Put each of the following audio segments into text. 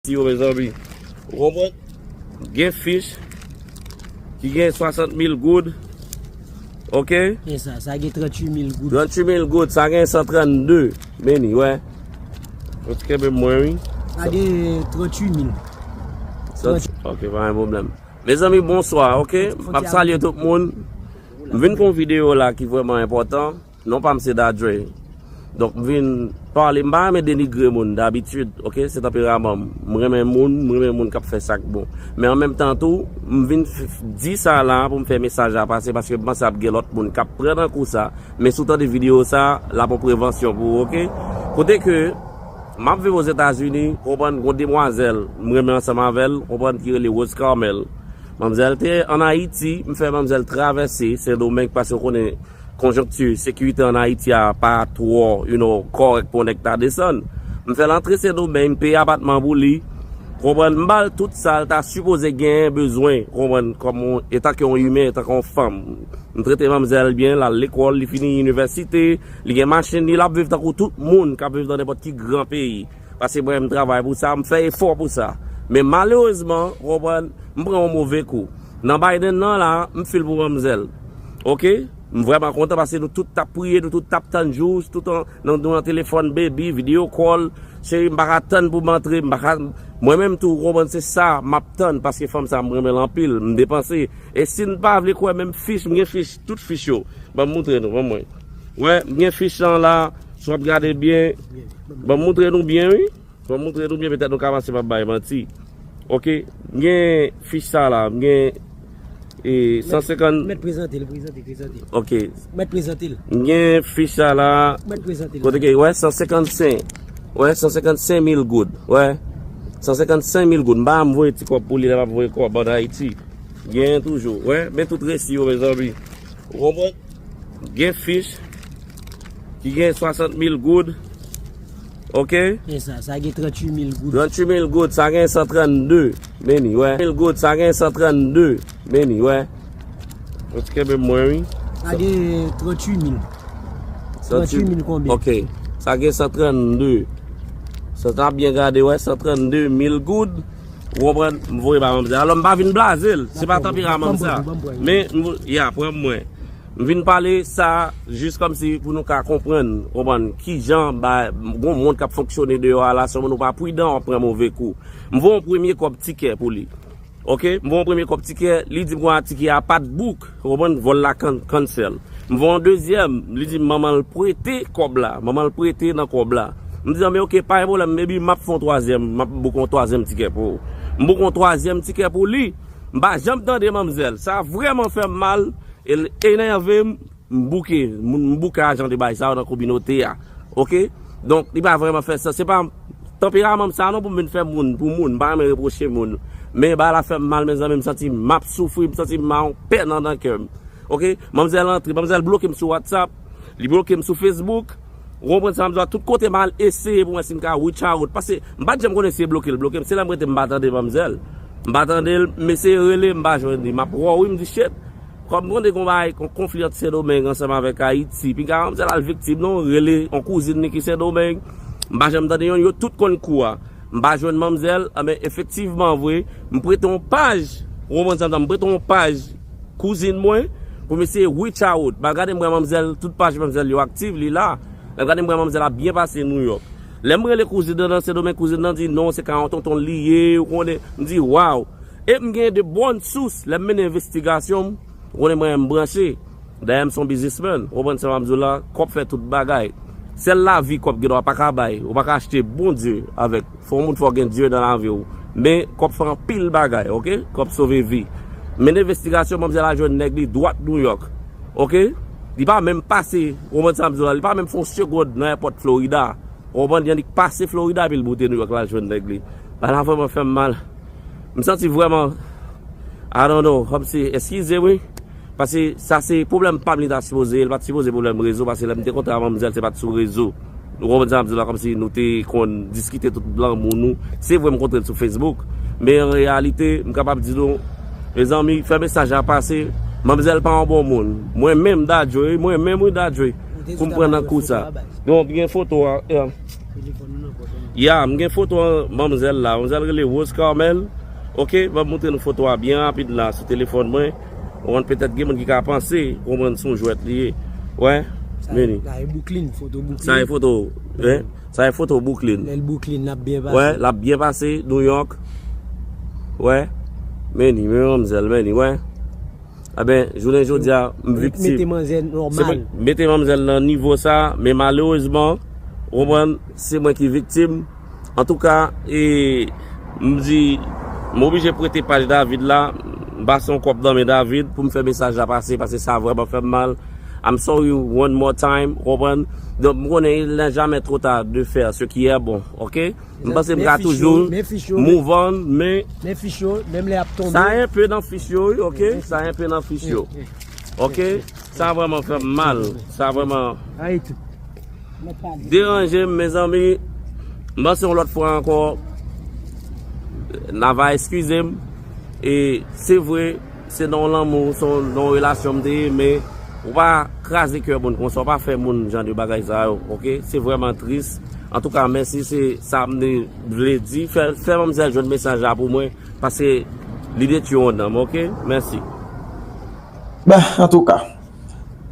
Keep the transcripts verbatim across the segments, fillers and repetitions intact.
Yo, mezanmi. Ou konprann? Gen fich ki gen swasant mil goud. Ok? E sa, sa gen tranntuit mil goud. Tranntuit mil goud, sa gen san trannde. Meni, wè. Ou ti kenbe mwen, wi. Sa gen tranntuit mil. Sa, ok, pa gen pwoblèm. Mezanmi, bonswa, ok? M ap salye tout moun. M vin fè yon videyo la ki vrèman enpòtan. Non pa m se Dadjwey. Donk, m vin pale, m pa renmen denigre moun dabitid, ok? Se tanperaman m. M renmen moun, m renmen moun k ap fè sa k bon. Men an menm tan tou, m vin f- f- di sa la pou m fè mesaj la pase, paske m panse ap gen lòt moun k ap pran nan kou sa. Men si w tande videyo sa, l ap yon prevansyon pou ou, ok? Kote ke m ap viv Ozetazini, konprann, gon demwazèl, m renmen ansanm avè l, konprann, ki rele Rose Carmel. Manmzèl te ann Ayiti, m fè manmzèl travèse Sendomeng, paske w konnen konjonkti sekirite ann Ayiti a pa twò, you know, kòrèk pou nèg ta desann. M fè l antre Sendomeng, m peye apatman pou li. Konprann, m ba l tout sa l ta sipoze genyen bezwen, konprann, kòm yon, etanke yon imen, etanke yon fanm. M trete manmzèl byen, l al lekòl, li fini inivèsite, li gen machin li, l ap viv tankou tout moun k ap viv nan nenpòt ki gran peyi. Paske mwen, m travay pou sa, m fè efò pou sa. Men malerezman, konprann, m pran yon move kou. Nan Biden nan la, m fil pou manmzèl. Ok? M vrèman kontan paske nou tout t ap priye, nou tout t ap tann jou, tout an, nou, nou nan telefòn, baby, video call. Cheri, m pa ka tann pou m antre, m pa ka, mwen menm tou, ou konprann, se sa m ap tann, paske fanm sa, m renmen l anpil, m depanse. E si n pa vle kwè menm fich, m gen fich, tout fich yo. Ban m moutre nou, ban mwen. Wè, m gen fich lan la, si w ap gade byen, ban m moutre nou byen, wi. Fò m moutre nou byen, petèt nou ka panse m ap bay manti. Ok, m gen fich sa la, m gen e, san senkant. Mèt prezante l, prezante, prezante. Ok. Mèt prezante l. M gen fich sa la. Mèt prezante l. Kote ke, wè, san senkant senk. Wè, san senkant senk mil goud. Wè, san senkant senk mil goud. M pa janm voye ti kòb pou li, lè m ap voye kòb ann Ayiti. Genyen toujou. Wè, men tout resi yo, mezanmi. Ou konprann? Gen fich ki gen swasant mil goud. Ok? E sa, sa gen tranntuit mil goud. Tranntuit mil goud, sa gen san trannde. Meni, wè. Mil goud, sa gen san trannde. Meni, wè. Ou ti kenbe mwen, wi. Sa gen tranntuit mil. Tranntuit mil konbyen? Ok. Sa gen san trannde. Sa ta byen gade, wè, san trannde mil goud. Ou konprann? M voye ba manmzèl. Alò, m pa vin blaze l. Se pa tanperaman m sa. Men, m vo- ya, pran mwen. M vin pale sa jis kòmsi pou nou ka konprann, konprann kijan ba, gon mond k ap fonksyone deyò a la, sèlman nou pa pridan, w ap pran move kou. M voye yon premye kòb tikè pou li. Ok? M voye yon premye kòb tikè, li di m konsa tikè a pa t book, ou konprann, vòl la can- cancel. M voye yon dezyèm, li di m manman l prete kòb la, manman l prete nan kòb la. M di, men ok, pa gen pwoblèm, maybe m ap fè yon twazyèm, m ap book yon twazyèm tikè pou ou. M book yon twazyèm tikè pou li, m pa janm tande manmzèl. Sa vrèman fè m mal, e l enève m, m bouke, m, m bouke a jan de bagay sa yo nan kominote a. Ok? Donk, li pa vrèman fè sans. Se pa tanperaman m sa non pou m vin fè moun pou moun. M pa renmen repwoche moun. Men bagay la fè m mal, mezanmi, m santi m ap soufri, m santi m a yon pèn anndan kè m. Ok? Manmzèl antre, manmzèl bloke m sou WhatsApp, li bloke m sou Facebook. Ou konprann sa m di w la? Tout kote m al eseye pou mwen si m ka reach out. Paske m pa t janm konnen si e bloke l bloke m. Se lè m rete m pa tande manmzèl. M pa tande l, m eseye rele, m pa jwenn li. M ap wè w wi, m di shit. Kòm m konnen gon bagay, gon konfli ant Sendomeng ansanm avèk Ayiti, piga manmzèl al viktim non, rele yon kouzin li ki Sendomeng. M pa janm tande yonn, yo tout konn kou a. M pa jwenn manmzèl, anben efektivman vre, m prete yon paj, ou konprann sa m di w la, m prete yon paj kouzin mwen pou m eseye reach out. M al gade m wè manmzèl, tout paj manmzèl yo aktif, li la. Lè m gade m wè manmzèl ap byen pase Nouyòk. Lè m rele kouzin nan nan Sendomeng, kouzin nan di non, se ka yon tonton l li ye, ou konnen. M di, waw. E m gen de bòn sous, lè m mennen envestigasyon m, ou konnen mwen menm m branche. Dayè m se yon biznismenn, ou konprann sa m ap di w la, kòb fè tout bagay. Sèl lavi kòb gen dwa pa ka bay, ou pa ka achte Bondye avèk. Fò yon moun fò gen Dye nan lavi w. Men kòb fè anpil bagay, ok? Kòb sove vi. Mennen envestigasyon, manmzèl al jwenn nèg li dwat Nouyòk. Ok? Li pa menm pase, ou konprann sa m di w la, li pa menm fè yon segond nan èpòt Florida. Ou konprann, li annik pase Florida epi l boute Nouyòk la, l jwenn nèg li. Bagay la vrèman fè m mal. M santi vrèman, I don't know, kòmsi, eskize wi. Paske sa se pwoblèm pa m li ta sipoze ye, li pa t sipoze pwoblèm rezo, paske lè m te kontre a manmzèl, se pa t sou rezo. Ou konprann sa m di w la, kòmsi nou te konn diskite tout lanmou nou. Se vre m kontre l sou Facebook, men an reyalite, m kapab di nou, mezanmi, fè mesaj la pase, manmzèl pa yon bon moun. Mwen menm, Dadjwey, mwen menm wi, Dadjwey, pou m pran nan kou sa. Donk, gen foto a, eh, Ya, m gen foto manmzèl la. Manmzèl rele Rose Carmel. Ok, ban m montre nou foto a byen rapid la sou telefòn mwen. Ou konn, petèt gen moun ki ka panse, konprann se yon jwèt li ye. Wè, men li. Sa e Brooklyn, foto Brooklyn. Sa e foto, wi. Sa e foto Brooklyn. Lè l Brooklyn, l ap byen pase. Wè, l ap byen pase, New York. Wè, men li, men manmzèl, men li, wè. Enben, jounen jodi a, m viktim. Mete manzè nòmal. Se mwen mete manmzèl nan nivo sa, men malerezman, ou konprann, se mwen ki viktim. Antouka, e, m di, m oblije prete paj David la, m pase yon kòb nan men David pou m fè mesaj la pase, paske sa vrèman fè m mal. I'm sorry one more time, ou konprann? Donk, m konnen il n'est jamais trop tard de faire ce qui est bon, ok? M panse m ka toujou move on, men. Men fich yo, menm lè y ap tonbe. Sa enpe nan fich yo, wi, ok? Sa enpe nan fich yo. Ok? Sa vrèman fè m mal. Sa vrèman deranje m, mezanmi. M panse yon lòt fwa ankò, n a va eskize m. E se vre, se nan yon lanmou, se nan yon relasyon m te ye, men ou pa kraze kè moun konsa, ou pa fè moun jan de bagay sa yo, ok? Se vrèman tris. Antouka, mèsi, se sa m te vle di. Fè, fè manmzèl jwenn mesaj la pou mwen, paske li detwi yon nanm, ok? Mèsi. Ben, antouka,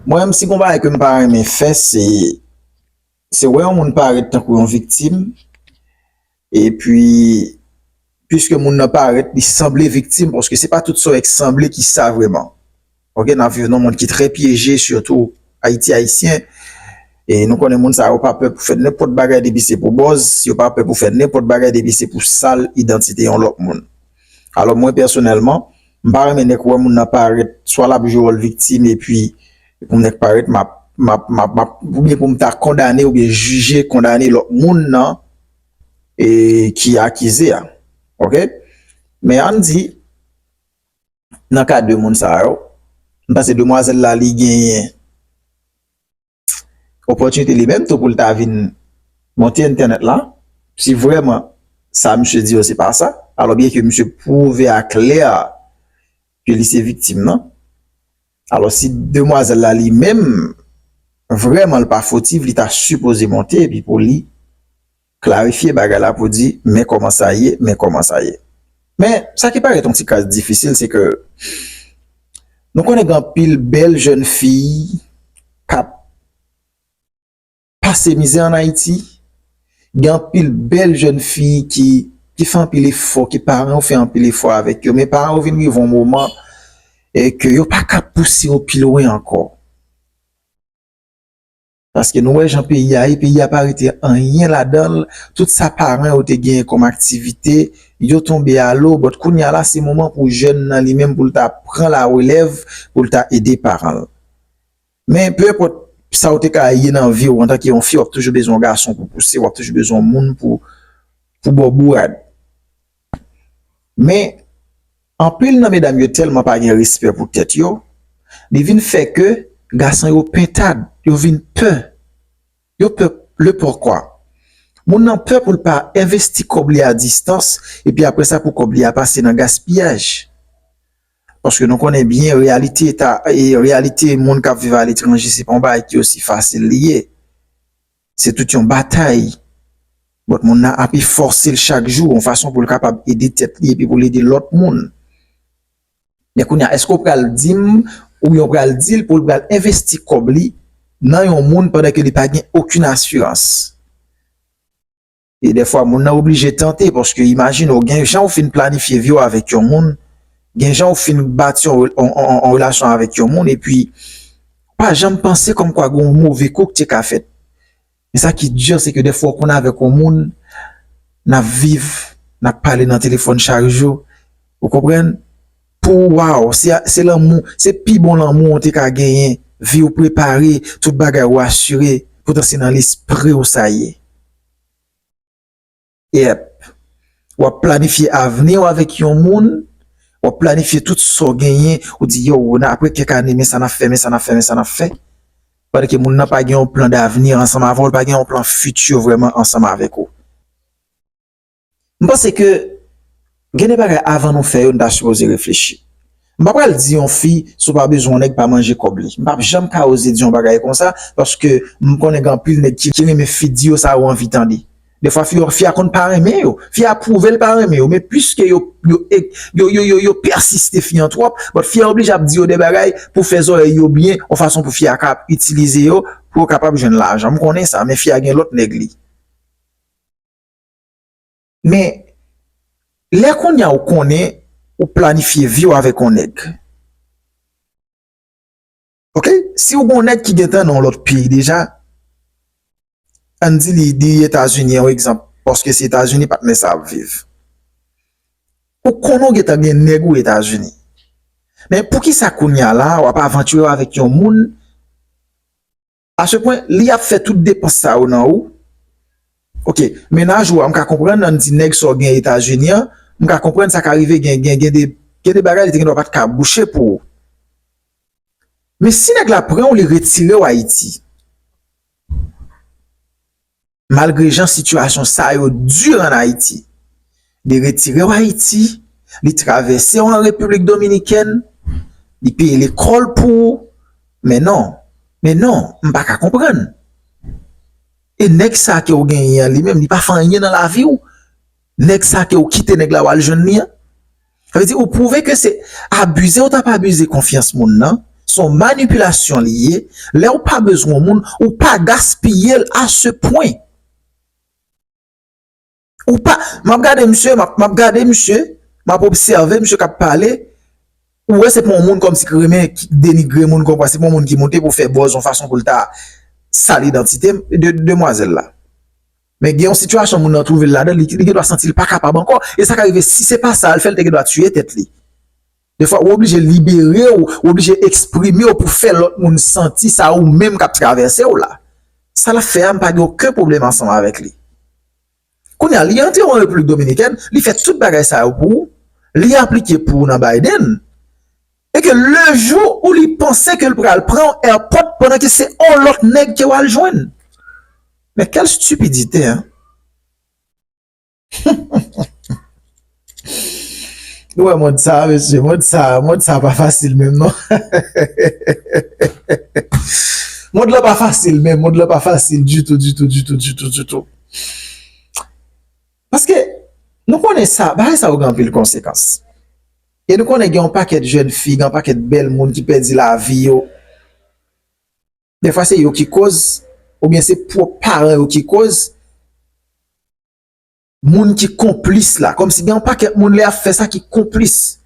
mwen menm si gon bagay ke m pa renmen fè, se, se wè yon moun parèt tankou yon viktim, epi, piske moun nan parèt, li sanble viktim, paske se pa tout sa w wè k sanble ki sa vrèman. Ok, n ap viv nan yon mond ki trè pyeje, sitou Ayiti, Ayisyen. E nou konnen moun sa yo pa pè pou fè nenpòt bagay depi se pou buzz, yo pa pè pou fè nenpòt bagay depi se pou sal idantite yon lòt moun. Alò, mwen pèsonèlman, m pa renmen nèg wè moun nan parèt, swa l ap jwe wòl viktim, epi pou nèg parèt, m ap, m ap, m ap, m ap, oubyen pou m ta kondane oubyen jije, kondane lòt moun nan, e, ki akize a. Ok? Men ann di, nan ka de moun sa yo, m panse demwazèl la, li genyen opòtinite li menm tou pou l ta vin monte entènèt la, si vrèman sa misye di yo se pa sa, alò byenke misye pwouve a klè ke li se viktim nan, alò si demwazèl la li menm, vrèman l pa fotif, li ta sipoze monte epi pou li klarifye bagay la pou di, men kòman sa ye, men kòman sa ye. Men, sa ki parèt yon ti kras difisil, se ke nou konnen gen anpil bèl jèn fi k ap pase mizè ann Ayiti, gen anpil bèl jèn fi ki, ki fè anpil efò, ke paran yo fè anpil efò avèk yo, men paran yo vin rive yon moman, e ke yo pa ka pouse yo pi lwen ankò. Paske nou wè jan peyi a ye, peyi a pa rete anyen ladan l, tout sa paran yo te genyen kòm aktivite, yo tonbe alo, but kounye a la se moman pou jèn nan li menm pou l ta pran larelèv, pou l ta ede paran l. Men, pe enpòt sa w te ka ye nan vi w antanke yon fi, w ap toujou bezwen yon gason pou pouse, w ap toujou bezwen yon moun pou, pou ba w bourad. Men, anpil nan medam yo tèlman pa gen respè pou tèt yo, li vin fè ke gason yo pentad, yo vin pè. Yo pè le pòkwa. Moun nan pè pou l pa envesti kòb li a distans, epi apre sa pou kòb li a pase nan gaspiyaj. Paske nou konnen byen reyalite eta, e reyalite moun k ap viv aletranje, se pa yon bagay ki osi fasil li ye. Se tout yon batay. But moun nan ap efòse l chak jou, yon fason pou l kapab ede tèt li epi pou l ede lòt moun. Men kounye a, èske w pral di m, oubyen w pral di l pou l pral envesti kòb li nan yon moun pandan ke li pa gen okenn asirans? E dèfwa, moun nan oblije tante, paske imajine w, gen jan w fin planifye vi w avèk yon moun, gen jan w fin bati yon, yon, yon, yon relasyon avèk yon moun, epi pa janm panse kòmkwa gen yon move kou k te ka fèt. Men sa ki di, se ke dèfwa w konn avèk yon moun, n ap viv, n ap pale nan telefòn chak jou, ou konprann? Pou w, waw, se, se lanmou, se pi bon lanmou w te ka genyen, vi w prepare, tout bagay ou asire, poutan se nan lespri w sa ye. Yep. W ap planifye avni w avèk yon moun, w ap planifye tout sa w genyen, ou di, yo, nan apre kèk ane, men sa n ap fè, men sa n ap fè, men sa n ap fè. Pandan ke moun nan pa gen yon plan davni ansanm avè w, li pa gen yon plan fiti vrèman ansanm avèk ou. M panse ke gen de bagay avan nou fè yo, nou ta sipoze reflechi. M pa pral di yon fi, si w pa bezwen yon nèg, pa manje kòb li. M p ap janm ka oze di yon bagay konsa, paske m konnen gen anpil nèg ki, ki renmen fi di yo sa yo anvi tande. Defwa fi, fi a konn pa renmen yo. Fi a pwouve l pa renmen yo. Men piske yo, yo, yo, yo, yo, yo pèsiste fi an twòp, but fi a oblije ap di yo de bagay pou fè zòrèy yo byen, yon fason pou fi a ka ap itilize yo, pou yo kapab jwenn lajan. M konnen sa, men fi a gen lòt nèg li. Men, lè kounye a ou konnen, ou planifye vi w avèk yon nèg. Oke? Si w gen yon nèg ki gentan nan yon lòt peyi deja, ann di li, li Etazini, yon egzanp, paske se Etazini patnè sa ap viv. Ou konnen w gentan gen nèg ou Etazini. Men poukisa kounye a la, w ap avantire w avèk yon moun, a se pwen, li ap fè tout depans sa yo nan ou? Oke, mennaj ou a, m ka konprann, ann di nèg sa w gen Etazini an, m ka konprann sa ka rive gen, gen, gen de, gen de bagay li te gen dwa pa t ka bouche pou ou. Men si nèg la pran w, li retire w Ayiti. Malgre jan sitiyasyon sa yo di ann Ayiti, li retire w Ayiti, li travèse w an Repiblik Dominikèn, li peye lekòl pou ou. Men non, men non, m pa ka konprann. E nèg sa ke w genyen an, li menm, li pa fè anyen nan lavi w. Nèg sa ke w kite nèg la w al jwenn li an. Sa vle di ou pwouve ke se abize ou t ap abize konfyans moun nan, se yon manipilasyon li ye. Lè w pa bezwen yon moun, ou pa gaspiye l a se pwen. Ou pa, m ap gade misye, m ap, m ap gade misye, m ap obsève misye k ap pale. Ou wè se pa yon moun kòmsi ki renmen ki denigre moun konprann, se pa yon moun ki moute pou fè buzz yon fason pou l ta sal idantite de, demwazèl la. Men gen yon sitiyasyon moun nan twouve l ladan, li, li gen dwa santi l pa kapab ankò. E sa ka rive, si se pa sa l fè, l te gen dwa tiye tèt li. Defwa, ou oblije libere w, ou oblije eksprime w pou fè lòt moun santi sa ou menm k ap travèse w la. Sa l ap fè a, m pa gen okenn pwoblèm ansanm avèk li. Kounye a, li antre an Repiblik Dominikèn, li fè tout bagay sa yo pou ou, li aplike pou ou nan Biden. E ke le jou ou li panse ke l pral pran yon airport pandan ke se yon lòt nèg ke w al jwenn. Men kèl stipidite, hein? Nou wè mond sa, mesye, mond sa, mond sa pa fasil menm, non. Mond lan pa fasil menm, mond lan pa fasil ditou, ditou, ditou, ditou, ditou. Paske, nou konnen sa, bagay sa yo gen anpil konsekans. E nou konnen gen yon pakèt jèn fi, gen yon pakèt bèl moun ki pèdi lavi yo. Defwa se yo ki koz, oubyen se pwòp paran yo ki koz. Moun ki konplis la, kòmsi gen yon pakèt moun lè y ap fè sa ki konplis.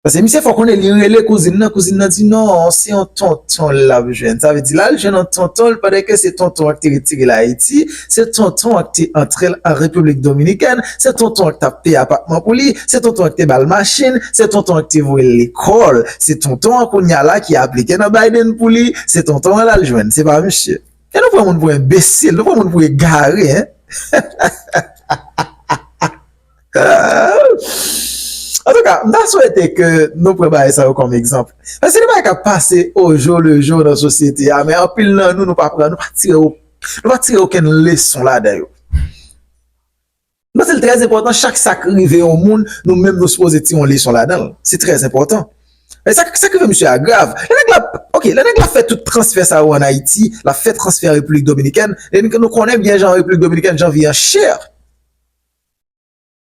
Paske misye fè w konnen li rele kouzin nan, kouzin nan di non, se yon tonton l ap jwenn. Sa vle di l al jwenn yon tonton l pandan ke se tonton an ki te retire l Ayiti, se tonton an ki te antre l an Repiblik Dominikèn, se tonton an ki t ap peye apatman pou li, se tonton an ki te ba l machin, se tonton an ki te voye l lekòl, se tonton an kounye a la ki aplike nan Biden pou li, se tonton an l al jwenn, se pa misye. E nou pran moun pou enbesil, nou pran moun pou egare, hein? Antouka, m ta swete ke nou pran bagay sa yo kòm egzanp. Paske se de bagay k ap pase au jour le jour nan sosyete a, men anpil nan nou, nou pa pran, nou pa tire, nou pa tire okenn leson ladan yo. M panse l trè enpòtan, chak sa k rive yon moun, nou menm nou sipoze tire yon leson ladan l. Se trè enpòtan. E sa, sa k rive misye a grav. Lè nèg la, oke, lè nèg la fè tout transfè sa yo ann Ayiti, l ap fè transfè an Repiblik Dominikèn, e nou konnen byen jan Repiblik Dominikèn, jan vi an chè.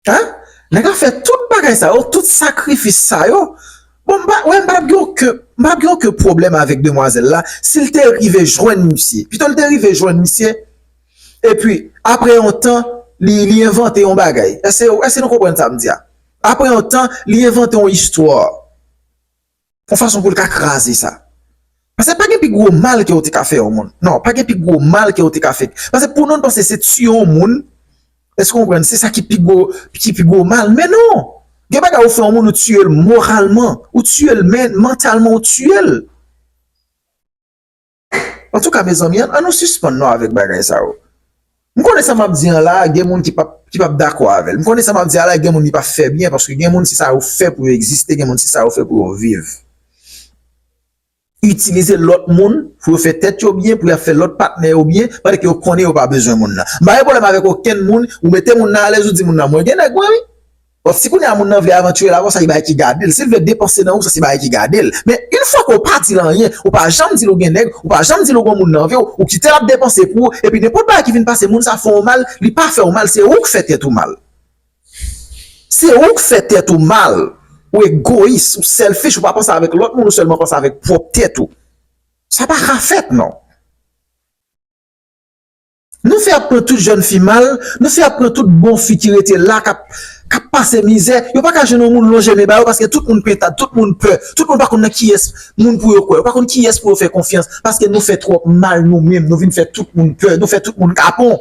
Hein? Nèg la fè tout bagay sa yo, tout sakrifis sa yo. Bon, m pa, wè, m pa t ap gen okenn, m pa t ap gen okenn pwoblèm avèk demwazèl la, si l te rive jwenn misye. Pito l te rive jwenn misye, epi, apre yon tan, li, li envante yon bagay. Èske, èske nou konprann sa m di a? Apre yon tan, li envante yon istwa. Yon fason pou l ka kraze sa. Paske pa gen pi gwo mal ke w te ka fè yon moun. Non, pa gen pi gwo mal ke w te ka fè. Paske pou nou, n panse se tiye yon moun, èske w konprann? Se sa ki pi gwo, ki pi gwo mal. Men non! Gen bagay ou fè yon moun, ou tiye l moralman, ou tiye l men, mantalman, ou tiye l. Antouka, mezanmi, ann, ann nou sispann non avèk bagay sa yo. M konnen sa m ap di an la, gen moun ki p ap, ki p ap dakò avè l. M konnen sa m ap di a la, gen moun li p ap fè byen, paske gen moun se sa yo fè pou yo egziste, gen moun se sa yo fè pou yo viv. Itilize lòt moun pou yo fè tèt yo byen, pou y ap fè lòt patnè yo byen, pandan ke yo konnen yo pa bezwen moun nan. M pa gen pwoblèm avèk okenn moun, ou mete moun nan alèz, ou di moun nan, mwen gen nèg mwen wi. Bon, si kounye a moun nan vle avantire l avè w, sa se bagay ki gade l. Si l vle depanse nan ou, sa se bagay ki gade l. Men, yon fwa ke w pa di l anyen, ou pa janm di l ou gen nèg, ou pa janm di l ou gen moun nan vi w, ou kite l ap depanse pou ou, epi nenpòt bagay ki vin pase moun sa fè w mal, li pa fè w mal, se ou k fè tèt ou mal. Se ou k fè tèt ou mal. Ou egoyis, ou selfish, ou pa panse avèk lòt moun, ou sèlman panse avèk pwòp tèt ou. Sa pa ka fèt, non. Nou fè ap pran tout jèn fi mal, nou fè ap pran tout bon fi ki rete la, k ap, k ap pase mizè. Yo pa ka jwenn yon moun lonje men ba yo, paske tout moun pentad, tout moun pè, tout moun pa konn nan kiyès moun pou yo kwè, yo pa konn kiyès pou yo fè konfyans, paske nou fè twòp mal nou menm, nou vin fè tout moun pè, nou fè tout moun kapon.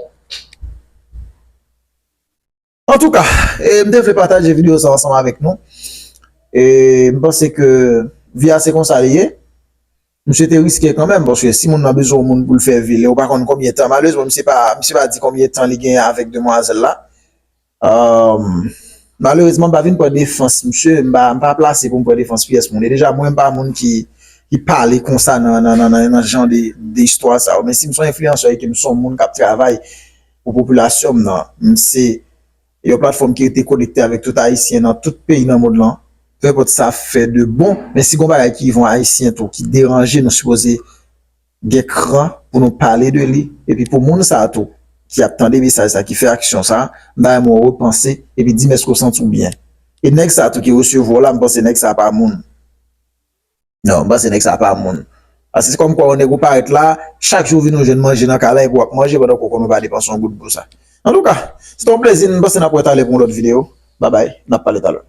Antouka, e, m te vle pataje videyo sa ansanm avèk nou. E, m panse ke vi a se konsa li ye. Misye te riske kanmenm, paske si moun nan bezwen yon moun pou l fè vi, lè ou pa konn konbyen tan, malerezman, misye pa, misye pa di konbyen tan li genyen avèk demwazèl la. Ahn, malerezman, m pa vin pran defans misye, m pa, m pa plase pou m pran defans pyès moun. E deja, mwen, m pa moun ki, ki pale konsa nan, nan, nan, nan, nan jan de, de istwa sa yo. Men si m se yon enfliyansè e ke m se yon moun k ap travay pou popilasyon m nan, m se yon platfòm ki rete konekte avèk tout Ayisyen nan tout peyi nan mond lan. Peu importe sa fè de bon, men si gon bagay ki yon Ayisyen tou ki deranje, nou sipoze gen kran pou nou pale de li. Epi pou moun sa a tou ki ap tande mesaj sa, ki fè aksyon sa, m ta renmen w repanse epi di m èske w santi w byen. E nèg sa a tou ki resevwa w la, m panse nèg sa a pa moun. Non, m panse nèg sa pa moun. Paske se kòmkwa yon nèg ou parèt la, chak jou w vin ou jwenn manje nan kay la epi w ap manje pandan ke w konnen w pa depanse yon goud pou sa. Antouka, se te yon plezi, m panse n ap wè talè pou yon lòt videyo. Babay, n ap pale talè.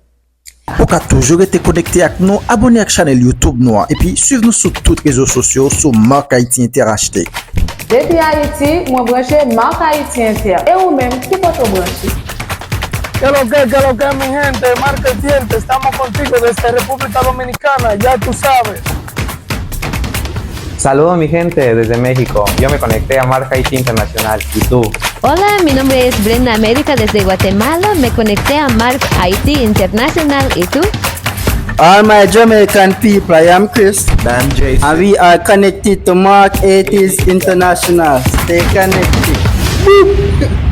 Ou ka toujou rete konekte ak nou, abòne ak chanèl YouTube nou an, epi swiv nou sou tout rezo sosyo sou Marc Haïti Inter H T. Depi Ayiti, mwen branche Marc Haïti Inter. E ou menm, ki kote w branche? Qué lo que, qué lo que, mi gente, Marca y Tiente, estamos contigo desde República Dominicana, ya tú sabes. Saludos mi gente desde México, yo me conecté a Marca I T Internacional, ¿y tú? Hola, mi nombre es Brenda América desde Guatemala, me conecté a Mark I T International, ¿y tú? All my Jamaican people, I am Chris. Bam J. And we are connected to Mark eighties International. Stay connected.